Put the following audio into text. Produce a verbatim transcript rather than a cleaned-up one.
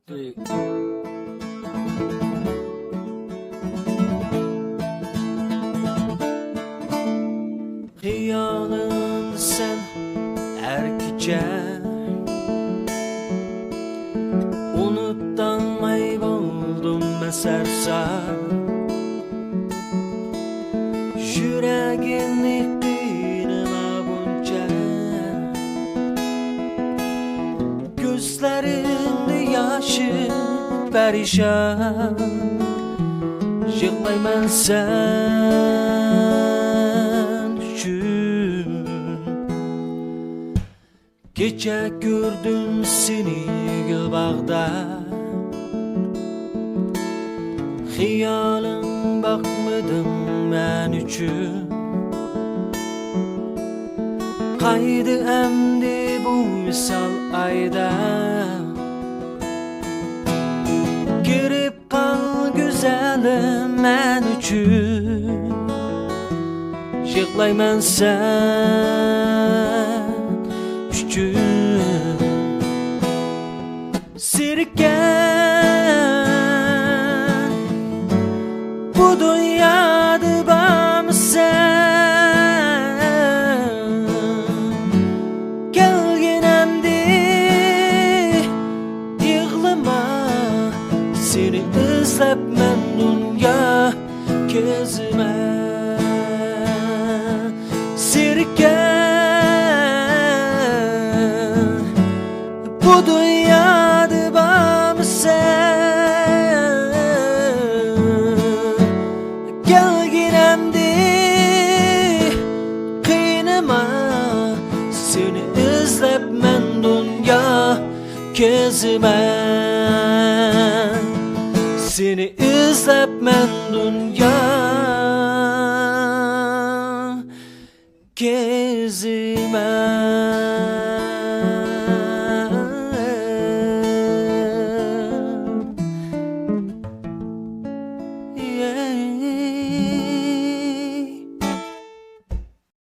خىيالىم سەن ھەر كېچە، ئۇنتۇالماي بولدۇم مەن سەرسان. يۈرىكىمنى قىينىما بۇنچە، كۆزلىرىمدە ياشىم پەرىشان، يىغلايمەن سەن ئۈچۈن. كېچە كۆردۈم سېنى گۈل باغدا، خىيالىڭ باقمىدىڭ مەن ئۈچۈن. قايدا ئەمدى بۇ ۋىسال ئايدا، كىرىپ قال گۈزەلىم مەن ئۈچۈن، يىغلايمەن سەن ئۈچۈن. سېنىكەن بۇ دۇنيادا بارمۇ سەن؟ كەلگىن ئەمدى، يىغلىما، سېنى ئىزدەپ مەن دۇنيا كېزىمەن. سېنىكەن بۇ دۇنيادا بارمۇ سەن؟ كەلگىن ئەمدى، قىينىما، سېنى ئىزدەپ مەن دۇنيا كېزىمەن. سېنى ئىزدەپ مەن دۇنيا كېزىمەن.